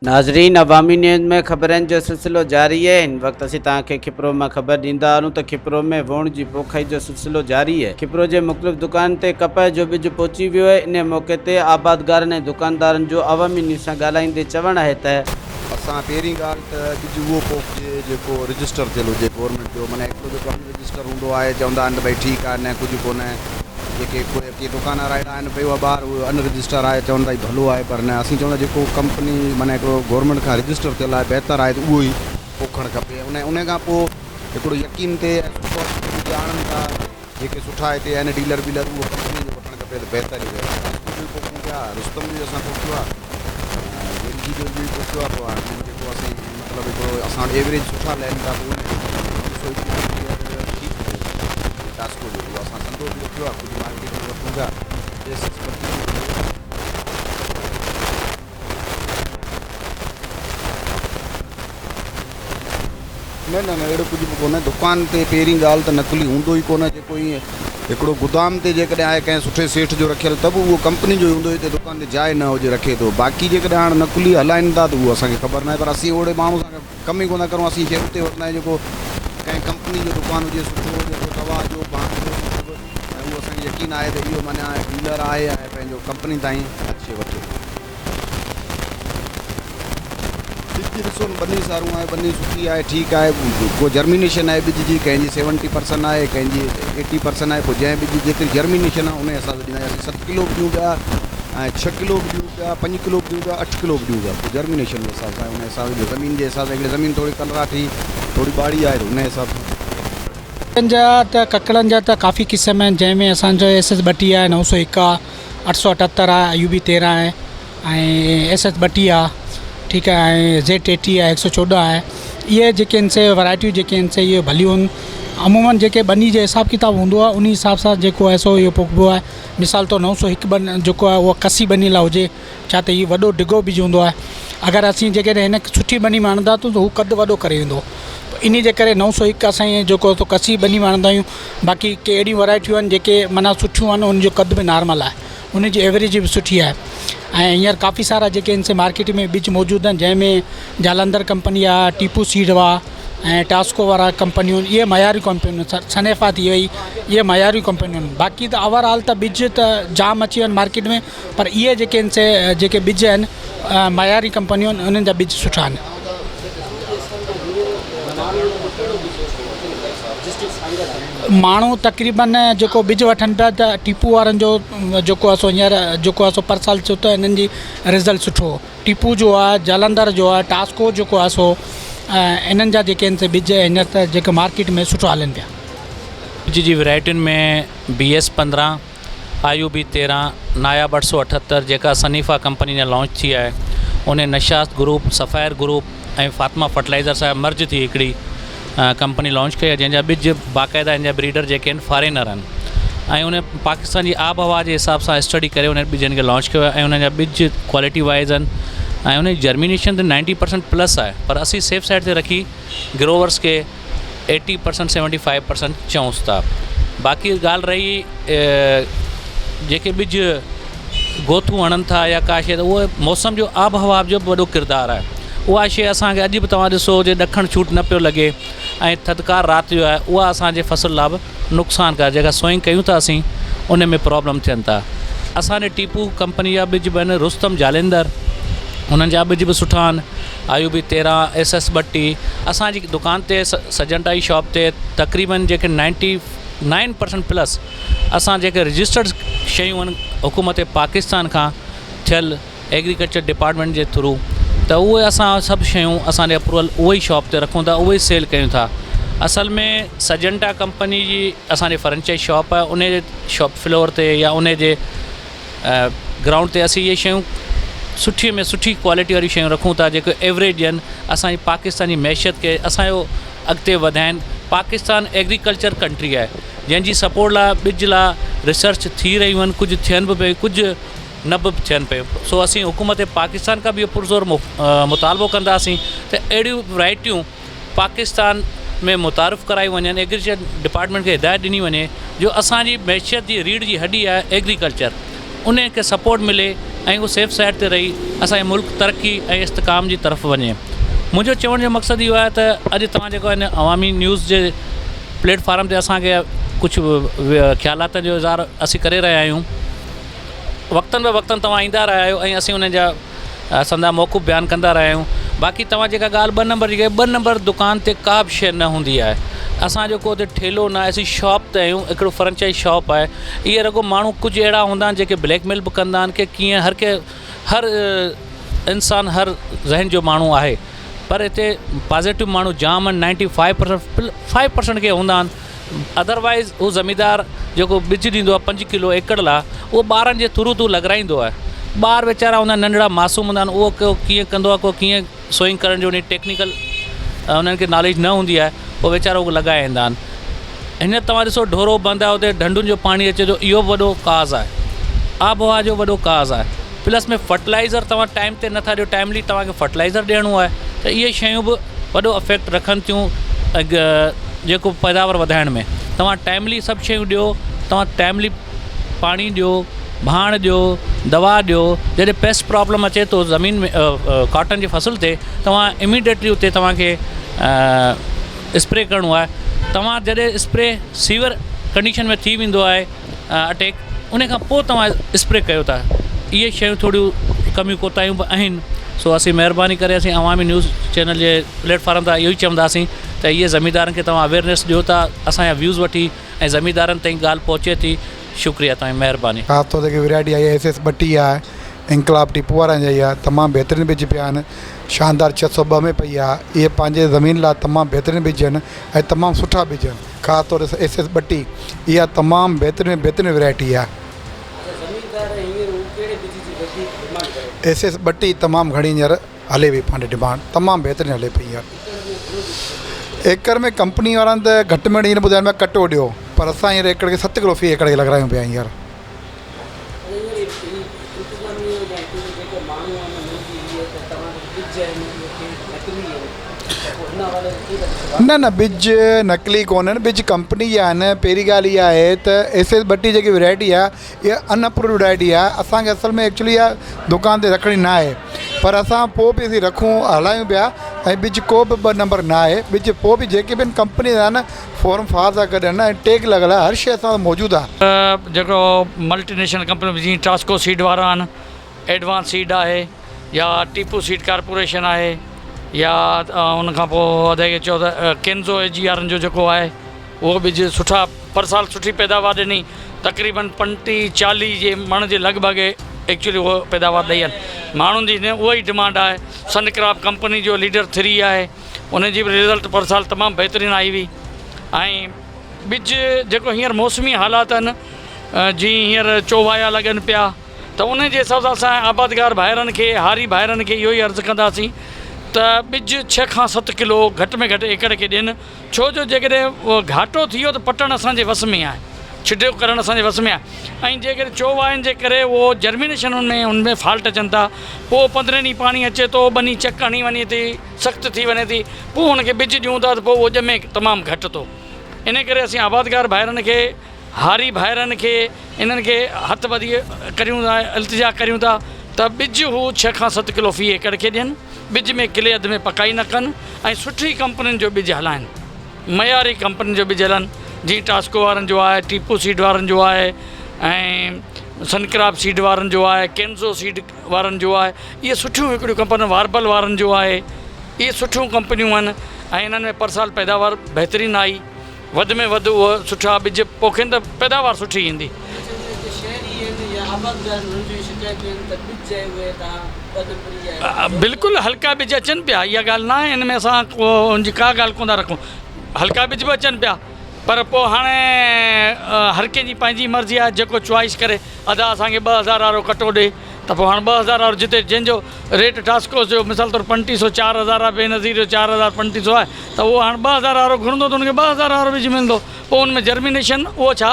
ناظرين عوامي نيوز ۾ خبرن جو سلسلو جاري اهي هن وقت اسين توهان کي کپرو مان خبر ڏيندا هلون ته کپرو ۾ ووڻ جي پوکائي جو سلسلو جاري اهي کپرو جي مختلف دڪانن تي ڪپهه جو ٻج پهچي ويو اهي انهي موقعي تي آبادگارن ۽ دڪاندارن جو عوامي نيوز سان ڳالهائيندي چوڻ آهي ته اسان پهرين ڳالهه ته ٻج اهو پوکجي جيڪو رجسٽر ٿيل هجي گورنمينٽ جو معنيٰ هڪڙو جيڪو ان رجسٽر هوندو آهي چوندا آهن ته ڀئي ٺيڪ آهي نه ڪجهه ڪونه جيڪي ڪي دڪان وارا اهڙا آهن پيو آهي ٻاهر اهو ان رجسٽر آهي چون ٿا هي ڀلو آهي پر نه اسين چون ٿا جيڪو ڪمپني معنيٰ هڪڙو گورنمينٽ کان رجسٽر ٿيل آهي بهتر آهي ته اهو ئي پوکڻ کپي ان ان کان پوء هڪڙو يقين تي ۽ سٺو ٻج آڻن ٿا جيڪي سٺا هتي آهن ڊيلر ويلر اهو ڪمپني جو وٺڻ کپي ته بهتر ئي رهي ٽاسڪو جو ئي پوکون پيا رستم جو ئي اسان پوکيو آهي ايل جي جو ئي پوکيو آهي پوء هاڻي جيڪو اسين مطلب هڪڙو اسان وٽ ايوريج سٺا لهن ٿا پوء ان جو ٺيڪ ٿو ٽاسڪو جو اهو اسان سندو به رکيو آهي ڪجهه مارڪيٽ ۾ وٺون پيا ايس ايس پٽي جو به نه نه نه اهڙو ڪجهه به ڪونهي دڪان تي پهرين ڳالهه ته نقلي هوندو ئي ڪونه جيڪو ائين هڪڙو گدام تي جيڪڏهن آهي ڪنهن سٺي سيٺ جو رکيل ته به اهو ڪمپني جو ئي هوندو هتي دڪان تي جاء نه هجي رکي ٿو باقي جيڪڏهن هاڻ نقلي هلائين ٿا ته اهو اسان کي خبر ناهي پر اسين اهڙي ماڻهو سان ڪم ئي ڪونه ڪرون اسين شيء اتي وٺندا آهيون جيڪو ڪنهن ڪمپني جو دڪان هجي سٺو جيڪو دوا جو ڀاڻ جو سڀ ۽ اهو اسان کي يقين آهي ته اهو معنيٰ ڊيلر آهي ۽ پنهنجو ڪمپني تائين هر شيء وٺي ٿو. ٻج ڏسو نه ٻني سارون آهي ٻني سٺي آهي ٺيڪ آهي ڪو جرمينيشن آهي ٻج جي ڪنهن جي سيونٽي پرسنٽ آهي ڪنهن جي ايٽي پرسنٽ آهي پوء جنهن ٻج جي جيتري جرمينيشن آهي ان حساب سان ڏيندا آهيون اسين ست ڪلو به ڏيون پيا ۽ ڇهه ڪلو به ڏيون پيا پنج ڪلو به ڏيون پيا اٺ ڪلو به ڏيون پيا پوء جرمينيشن جي حساب سان ان حساب سان زمين جي حساب سان هڪڙي زمين ٿوري ڪلراٺي ٿوري ٻاڙي آهي ته ان حساب سان. ڪڪڙن جا ته ڪڪڙن جا ته ڪافي قسم آهن جنهن ۾ اسان جو ايس ايس ٻٽيهه آهي نو سو هڪ آهي اٺ سو اٺهتر آهي ايو بي تيرهن آهي ۽ ايس ايس ٻٽيهه آهي ٺيڪ آهي ۽ زيڊ ٽيٽيهه آهي هڪ سو چوڏهن آهي اهي جيڪي آهن سي ورائٽيون جيڪي آهن سي اهي ڀليون آهن عموماً جيڪي ٻني جي حساب ڪتاب هوندو آهي ان حساب سان جيڪو آهي سو اهو پوکبو آهي مثال طور نو سو هڪ ٻن جيڪو آهي اهو ڪسي ٻني لاء هجي ڇا ته هي وڏو ڊگهو ٻج هوندو آهي اگر اسين جيڪڏهن هن سٺي ٻني ۾ هڻندا ته هو قد وڏو ڪري ويندو انهي جي ڪري نو سو هڪ اسان جيڪو سو ڪسي ٻني ۾ هڻندا آهيون باقي ڪي اهڙيون ورائٽيون آهن جيڪي معنيٰ سٺيون آهن ان جو قد به نارمل آهي ان جي ايوريج به سٺي آهي ۽ هينئر ڪافي سارا جيڪي آهن سي مارڪيٽ ۾ ٻج موجود آهن جنهن ۾ جالنڌر ڪمپني آهي ٽيپو سيڊ آهي ۽ ٽاسڪو وارا ڪمپنيون اهي معياري ڪمپنيون آهن سنيفا ٿي وئي اهي معياري ڪمپنيون آهن باقي ته اوور آل ته ٻج ته جام اچي ويا آهن مارڪيٽ ۾ پر اهي جيڪي آهن سي جيڪي ٻج آهن معياري ڪمپنيون آهن انهن جا ٻج سٺا آهن. ماڻهو تقريبن جيڪو ٻج وٺن پيا ته ٽيپو وارن جو جيڪو آهي سو هينئر جيڪو آهي سو پر سال ٿيو ته انهن جي رزلٽ سٺو هو ٽيپو جو آهي جالنڌر جو آهي ٽاسڪو جيڪو آهي سو انهن جا جيڪي آهن سي ٻج هينئر ته جيڪي مارڪيٽ ۾ سٺو هلن پيا. ٻج جي ورائٽين ۾ بي ايس 15، آء يو بي 13، ناياب 878 جيڪا سنيفا ڪمپني جا لانچ ٿي آهي انهي نشاست group, Sapphire group ۽ Fatima fertilizer سان مرج ٿي هڪڙي ڪمپني لانچ ڪئي آهي جنهن جا ٻج باقاعده ان جا بريڊر جيڪي آهن فارينر آهن ۽ ان پاڪستان جي آب هوا جي حساب سان اسٽڊي ڪري انهن ٻجن کي لانچ ڪيو آهي ۽ انهن جا ٻج ڪوالٽي وائز آهن ۽ ان جي جرمينيشن ته نائنٽي پرسنٽ پلس آهي پر اسين سيف سائيڊ تي رکي گروورس کي eighty percent seventy five percent چئونس ٿا باقي ڳالهه رهي جيڪي ٻج گوٿون هڻن ٿا يا ڪا شيء ته اهو موسم جو آب هوا جو به وڏو ڪردار آهي اها شيء اسانکي اڄ به توهان ڏسو جي ڏکڻ ڇوٽ نه پيو لڳي ۽ ٿڌڪار رات جو آهي اها اسانجي فصل لاء به نقصان ڪار جيڪا سوئنگ ڪيون ٿا اسين ان ۾ پرابلم ٿين ٿا اسان ڏي ٽيپو ڪمپني جا ٻج به آهن رستم جالندر انهن جا ٻج به سٺا آهن آيو بي تيرهن ايس ايس ٻٽي اسان جي دڪان تي سجنٽائي شاپ تي تقريبن جيڪي نائنٽي نائن پرسنٽ پلس اسان جيڪي رجسٽرڊ شيون آهن حڪومت پاڪستان کان ٿيل ايگريڪلچر ڊپارٽمينٽ جي ٿرو ته اهي اسان سڀ شيون اسان جي اپروول اهي ئي شاپ تي رکون ٿا اهي ئي سيل ڪيون ٿا اصل ۾ سجنٽا ڪمپني جي اسان جي فرنچائز شاپ آهي ان جي شاپ فلور تي يا ان جي گرائونڊ تي اسين اهي شيون سٺي ۾ سٺي ڪوالٽي واريون شيون رکون ٿا جيڪي ايوريج ڏين اسان جي پاڪستان جي معيشت کي اسان جو اڳتي وڌائين پاڪستان ايگريڪلچر ڪنٽري آهي جنهن جي سپورٽ لاء ٻج لاء ريسرچ ٿي رهيون آهن ڪجهه ٿين به پيون ڪجهه نه به ٿين پيون سو اسين حڪومت پاڪستان کان به اهو پرزور مطالبو ڪنداسين ته اهڙيون ورائٽيون پاڪستان ۾ متعارف ڪرايون وڃن ايگريڪلچر ڊپارٽمينٽ کي هدايت ڏني وڃي جو اسان جي معيشت جي ريڙهه جي هڏي آهي ايگريڪلچر ان کي سپورٽ ملي ۽ اهو سيف سائيڊ تي رهي اسان جو ملڪ ترقي ۽ استحڪام جي طرف وڃي. منهنجو چوڻ جو مقصد اهو آهي ته اڄ توهان جيڪو هن عوامي نيوز جي پليٽ فارم تي اسان کي ڪجهه خيالات جو اظهار اسين ڪري رهيا آهيون وقتن به وقتن توهان ايندا رهيا آهيو ۽ اسين انهن جا سندا موقف بيان ڪندا رهيا آهيون باقي توهان جيڪا ڳالهه ٻه نمبر جي ڪئي ٻه نمبر دڪان تي ڪا به شيء نه هوندي آهي اسان جو ڪو اتي ٺيلو نه آهي اسين شاپ تي آهيون هڪڙو فرنچائز شاپ آهي اهي رڳو ماڻهو ڪجهه اهڙا هوندا آهن جيڪي بليڪ ميل به ڪندا آهن ڪي ڪيئن هر ڪنهن هر انسان هر ذهن جو ماڻهو آهي پر هتي پازيٽو ماڻهو جام آهن نائنٽي فائيو پرسنٽ 5% ڪي هوندا آهن ادروائيز هو زميندار جيڪو ٻج ڏيندو آهي پنج ڪلو ايڪڙ لاء اهو ٻارن جي ٿرو ٿو لڳرائيندو آهي ٻار ويچارا هوندا آهن ننڍڙا معصوم هوندا آهن اهو ڪو ڪيئن ڪندو آهي ڪو ڪيئن سوئنگ ڪرڻ جو انهي ٽيڪنيڪل انهن کي ناليج نه هوندي آهي اهو ويچارا اهو لڳائي ايندا آهن هينئر توهان ڏسو ڍورو بند آهي اتي ڍنڍن جو پاڻي اچي ٿو اهو به وڏو ڪاز آهي آب هوا جو وڏو ڪاز آهي پلس ۾ فرٽيلائزر توهان ٽائيم تي نٿا ڏيو ٽائيملي توهان کي فرٽيلائزر ڏيڻو آهي ته اهي شيون به وڏو افيڪٽ رکن ٿيون جيڪو پيداوار وڌائڻ ۾ توهان ٽائيملي سڀ شيون ڏيو توهان ٽائيملي پاڻي ڏيو ڀاڻ ڏيو دوا ڏيو جڏهن پيسٽ پرابلم اچي ٿو زمين ۾ ڪاٽن جي فصل تي توهان اميڊيٽلي اتي توهان کي اسپري ڪرڻو آهي توهان جڏهن اسپري سيور ڪنڊيشن ۾ ٿي ويندو آهي اٽيڪ ان کان پوء توهان اسپري ڪيو ٿا اهي شيون ٿوريون ڪميون ڪوتاهيون به آهن سو اسين مهرباني ڪري اسين عوامي نيوز چينل جي پليٽ فارم تان اهو ئي چونداسين ته اهي زميندارن کي توهان اويئرنيس ڏيو ٿا اسان جا ويوز وٺي ۽ زميندارن تائين ڳالهه پهچي ٿي شڪريه توهان جي مهرباني. خاص طور تي جيڪي ورائٽي آئي آهي ايس ايس 32 آهي انقلاب ٽيپو وارن جي آهي تمام بهترين ٻج پيا آهن شاندار 602 ۾ پئي آهي اهي پنهنجي زمين لاء تمام بهترين ٻج آهن ۽ تمام سٺا ٻج آهن خاص طور تي ايس ايس 32 اها تمام بهترين ۾ بهترين ورائٽي آهي. ايس ايس 32 تمام گهڻي هينئر هلي پئي پنهنجي ڊمانڊ تمام بهترين هلي پئي هينئر ايڪڙ ۾ ڪمپني وارن ته گهٽ ۾ گهٽ هينئر ٻڌايو آهي ڪٽو ڏيو پر اسان هينئر ايڪڙ کي 7 ڪلو في ايڪڙ کي لڳرايون پيا هينئر. نه نه ٻج نقلي ڪونهن ٻج ڪمپني جا آهن پهرين ڳالهه اها آهي ته ايس ايس 32 جيڪي ورائٽي آهي اها ان اپروڊ ورائٽي آهي اسانکي اصل ۾ ايڪچولي اها دڪان تي رکڻي نه آهي پر اسان پوء به اسين رکون هلايون پيا ۽ ٻج ڪو به ٻه نمبر نه آهي ٻج پوء به جيڪي به ڪمپني جا آهن فورم فار سان گڏ آهن ۽ ٽيگ لڳل آهي هر شيء اسان وٽ موجود آهي. جيڪو ملٽي نيشنل ڪمپنيون جيئن ٽاسڪو سيڊ وارا آهن ايڊوانس سيڊ آهي يا ٽيپو سيڊ ڪارپوريشن آهي يا ان کان پوء ادا کي چئو ته ڪينزو اي جي آرن جو جيڪو آهي اهو ٻج سٺا پر سال سٺي پيداوار ڏني تقريبن 35 40 جي مڻ جي لڳ ڀڳ ايڪچولي اهو پيداوار ڏئي آهن ماڻهن جي اها ئي ڊمانڊ آهي سن ڪراپ ڪمپني جو ليڊر 3 آهي ان جي به رزلٽ پر سال تمام بهترين آئي هئي ۽ ٻج جيڪو هينئر موسمي حالات آهن جي هينئر چووايا لڳن پيا ته ان جي حساب سان اسان آبادگار ڀائرن کي هاري ڀائرن کي اهو ئي عرض ڪنداسين ته ٻج 6 کان 7 ڪلو گهٽ ۾ گهٽ ايڪڙ کي ڏين ڇو جو جيڪڏهن گهاٽو ٿي ويو ته پٽڻ اسان جي وس ۾ آهي ڇڊو ڪرڻ اسان جي وس ۾ آهي ۽ جيڪڏهن چوواين جي ڪري اهو جرمينيشن ان ۾ ان ۾ فالٽ اچن ٿا پوء 15 ڏينهن پاڻي اچي ٿو ٻني چڪ هڻي وڃي ٿي سخت ٿي وڃي ٿي پوء ان کي ٻج ڏيون ٿا ته پوء اهو ڄمي تمام گهٽ ٿو ان ڪري اسين آبادگار ڀائرن کي هاري ڀائرن کي انهن کي هٿ ٻڌي ڪريون ٿا التجا ڪريون ٿا ته ٻج هو 6 کان 7 ڪلو في ايڪڙ کي ڏين ٻج ۾ ڪلي اڌ ۾ پڪائي نه ڪن ۽ سٺي ڪمپنين جو ٻج هلائن معياري ڪمپنين جو ٻج هلائن جيئن ٽاسڪو وارن جو آهي ٽيپو سيڊ وارن جو آهي ۽ سنڪراپ سيڊ وارن جو آهي ڪينزو سيڊ وارن جو آهي اهي سٺيون هڪڙيون ڪمپنيون واربل وارن جو آهي اهي سٺيون ڪمپنيون آهن ۽ انهن ۾ پرسال پيداوار بهترين آئي وڌ ۾ وڌ اهو سٺا ٻج پوکين ته پيداوار سٺي ايندي. بلڪل هلڪا ٻج اچن پيا اها ڳالهه نه آهي ان ۾ اسان ڪو ان جي ڪا ڳالهه ڪونه ٿا رکون هلڪا ٻج به اچن پيا پر پوء هاڻي هر ڪنهن جي پنهنجي مرضي آهي جيڪو چوائس ڪري ادا اسان کي 2000 وارو ڪٽو ڏي ته پوء هاڻ 2000 وارو جتي جنهن جو ريٽ ٽاسڪوس جو مثال طور 3500 4000 آهي بينظير جو 4025 آهي ته اهو هاڻ 2000 وارو گهرندو ته ان کي 2000 وارو ٻج ملندو پوء ان ۾ جرمينيشن اهو ڇا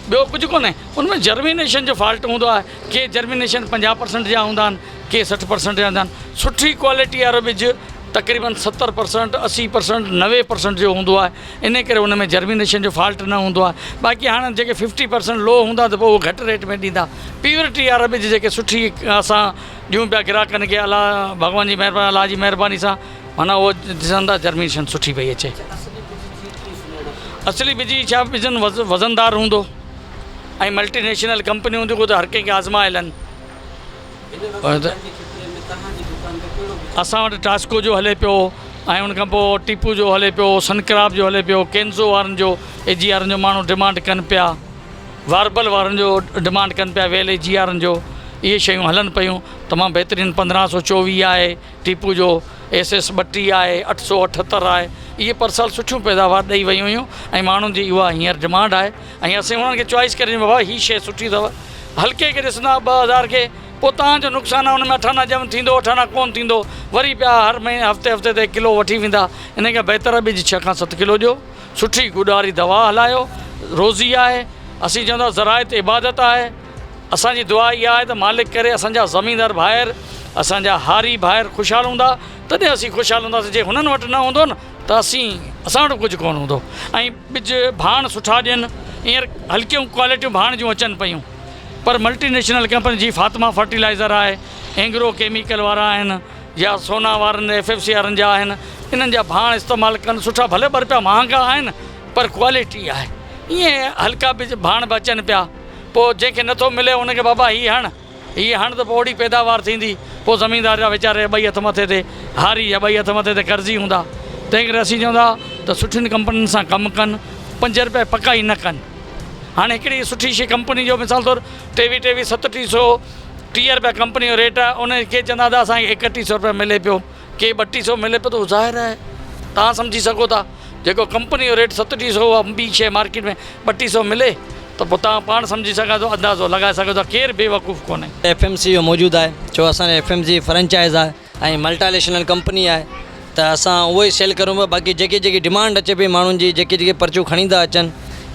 ٻيو ڪجهه ڪونهي ان ۾ جرمينيشن جو فالٽ هوندو آهي ڪي جرمينيشن 50 پرسنٽ جا هوندا آهن ڪي 60 پرسنٽ جا هوندا آهن سٺي ڪوالٽي وارو ٻج تقريبن 70 پرسنٽ، 80 پرسنٽ، 90 پرسنٽ جو هوندو آهي انهي ڪري ان ۾ جرمينيشن جو فالٽ نه هوندو آهي باقي هاڻ جيڪي ففٽي پرسنٽ لو هوندا ته پوء اهو گهٽ ريٽ ۾ ڏيندا پيورٽي وارا ٻج جيڪي سٺي اسان ڏيون پيا گراهڪن کي الله ڀڳوان جي مهرباني الله جي مهرباني سان معنيٰ اهو ڏسن ٿا جرمينيشن سٺي پئي اچي اصلي ٻج جي ڇا ٻجن وزندار هوندو ۽ ملٽي نيشنل ڪمپنيون هونديون ته هر ڪنهن کي آزمايل آهن اسان وٽ ٽاسڪو جو هلي پيو ۽ ان کان پوء ٽيپو جو هلي پيو سنڪراپ جو هلي پيو ڪينزو وارن جو اي جي آرن جو ماڻهو ڊمانڊ ڪن پيا واربل وارن جو ڊمانڊ ڪن پيا ويل اي جي آرن جو اهي شيون هلن پيون تمام بهترين 1524 آهي ٽيپو جو ايس ايس 32 آهي 878 آهي اهي پرسال سٺيون پيداوار ڏئي ويون هيون ۽ ماڻهن جي اها هينئر ڊمانڊ آهي ۽ اسين انهن کي چوائس ڪري ڏني بابا هي شيء سٺي اٿو هلڪي کي ڏسندا 2000 کي پوء توهان جو نقصان آهي ان ۾ اٺ آنا جم ٿيندو اٺ آنا ڪونه ٿيندو وري پيا هر مهيني هفتي هفتي تي ڪلو وٺي ويندا ان کان بهتر آهي ٻج 6 کان 7 ڪلو ڏيو سٺي گڏاري دوا هلايو روزي آهي اسين چوندا زراعت عبادت آهي اسان جي دعا اها آهي ته مالڪ ڪري اسان جا زميندار ڀائر اسان جا هاري ڀائر خوشحال هوندا تڏهن اسين خوشحال هونداسين جي هنن وٽ نه هوندو نه ته اسين اسان وٽ به ڪجهه ڪونه هوندو ۽ ٻج ڀاڻ سٺا ڏين هينئر هلڪيون ڪوالٽيون ڀاڻ جون اچن پيون پر ملٽي نيشنل ڪمپني جي فاطمه فرٽيلائزر آهي اينگرو ڪيميڪل وارا آهن يا سونا وارن ايف ايف سي وارن جا آهن انهن جا ڀاڻ استعمال ڪن سٺا ڀلي ٻه رپيا مهانگا آهن پر ڪوالٽي آهي ائين هلڪا ٻج ڀاڻ به اچن پيا پوء جنهن کي نٿو ملي ان کي بابا هي هڻ هي هڻ ته پوء اوڙي پيداوار ٿيندي، پوء زميندار جا ويچاري ٻئي هٿ مٿي تي، هاري جا ٻئي هٿ مٿي تي قرضي هوندا. تنهن ڪري اسين چون ٿا ته سٺين ڪمپنين سان ڪم ڪن، پنج رپيا پڪائي نه ڪن. هاڻي هڪڙي سٺي شيء ڪمپني جو مثال طور ٽيويهه ٽيويهه ستٽيهه سو 30 رپيا ڪمپني جو ريٽ آهي، ان کي چوندا ته اسان کي ايڪٽيهه سو رپيا ملي پيو، ڪي ٻٽيهه سو ملي پيو ته اهو ظاهر آهي توهان سمجهي سگهو ٿا جيڪو ڪمپني جو ريٽ 37 سو آهي ٻي شيء مارڪيٽ ۾ 32 سو ملي ته پوء توهان پاڻ سمجهي سگهو ٿا اندازو لڳائي سگهو ٿا ڪير بي وقوف ڪونهي. ايف ايم سي جو موجود آهي ڇو اسان جي ايف ايم سي فرنچائز آهي ۽ ملٽا نيشنل ڪمپني آهي ته اسان اهو ئي سيل ڪريون پيا باقي جيڪي جيڪي ڊمانڊ اچي پئي ماڻهن جي جيڪي جيڪي پرچيون کڻي ٿا اچن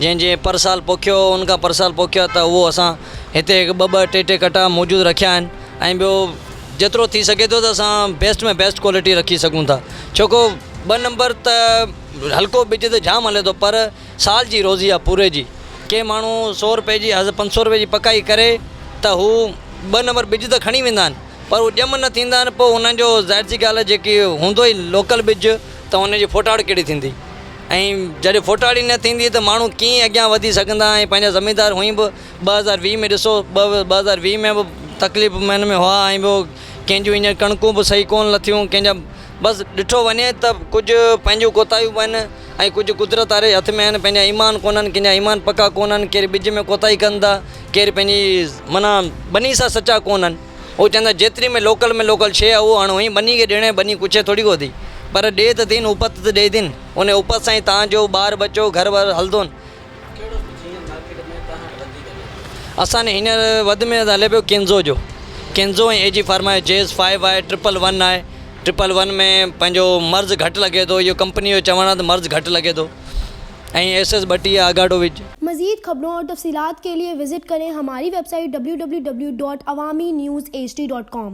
جنهن جنهن پر سال پوکيو هو ان کان پر سال پوکيو آهي ته اهو اسان هتي هڪ ٻه ٻه ٽي ٽي ڪٽا موجود رکيا آهن ۽ ٻيو جيترو ٿي سگهي ٿو ته اسان بيسٽ ۾ بيسٽ ڪوالٽي رکي سگهون ٿا ڇو ڪو ٻه نمبر ته هلڪو ٻج ته جام هلي ٿو پر سال جي روزي آ پوري جي ڪي ماڻهو سو روپئي جي 500 روپئي جي پڪائي ڪري ته هو ٻه نمبر ٻج ته کڻي ويندا آهن پر هو ڄم نه ٿيندا آهن پوء انهن جو ظاهر سي ڳالهه آهي جيڪي هوندو ئي لوڪل ٻج ته ان جي ڦوٽاڙ ڪهڙي ٿيندي ۽ جڏهن ڦوٽاڙ ئي نه ٿيندي ته ماڻهو ڪيئن اڳيان وڌي سگهندا ۽ پنهنجا زميندار هونئن به 2020 ۾ ڏسو 2020 ۾ به تڪليف ۾ هئا ۽ ٻيو ڪنهن جون هينئر ڪڻڪون به صحيح ڪونه لٿيون ڪنهن جا بس ڏٺو وڃي ته ڪجهه پنهنجون ڪوتاهيون به آهن ۽ ڪجهه قدرت واري هٿ ۾ آهن پنهنجا ايمان ڪونهن ڪنهن جا ايمان پڪا ڪونهن ڪير ٻج ۾ ڪوتاهي ڪن ٿا ڪير پنهنجي معنيٰ ٻني سان سچا ڪونهن هو چون ٿا جيتري ۾ لوڪل ۾ لوڪل شيء آهي اهو هڻو ائين ٻني کي ڏيڻ ٻني ڪڇي ٿوري ڪو ٿي پر ڏي ته ٿي نه اپت ته ڏي ٿي نه ان اپت سان ئي توهان جو ٻار ٻچو گهر ور هلندو نه. ڪهڙو ٻج هينئر مارڪيٽ ۾ توهان وٽ وڌيڪ هلي ٿو؟ اسان ڏي هينئر وڌ ۾ وڌ هلي پيو ڪينزو جو ڪينزو ۽ اي جي فارما جو جيز فائيو آهي ٽرپل ون آهي ٽرپل ون ۾ پنهنجو مرض گهٽ لڳي ٿو اهو ڪمپني جو چوڻ آهي ته مرض گهٽ لڳي ٿو ۽ ايس ايس 32 آڳاٽو وج. مزيد خبرون اور تفصيلات کے لئے وزٽ کریں ہماری ویب سائٹ www.awamiNewsHD.com.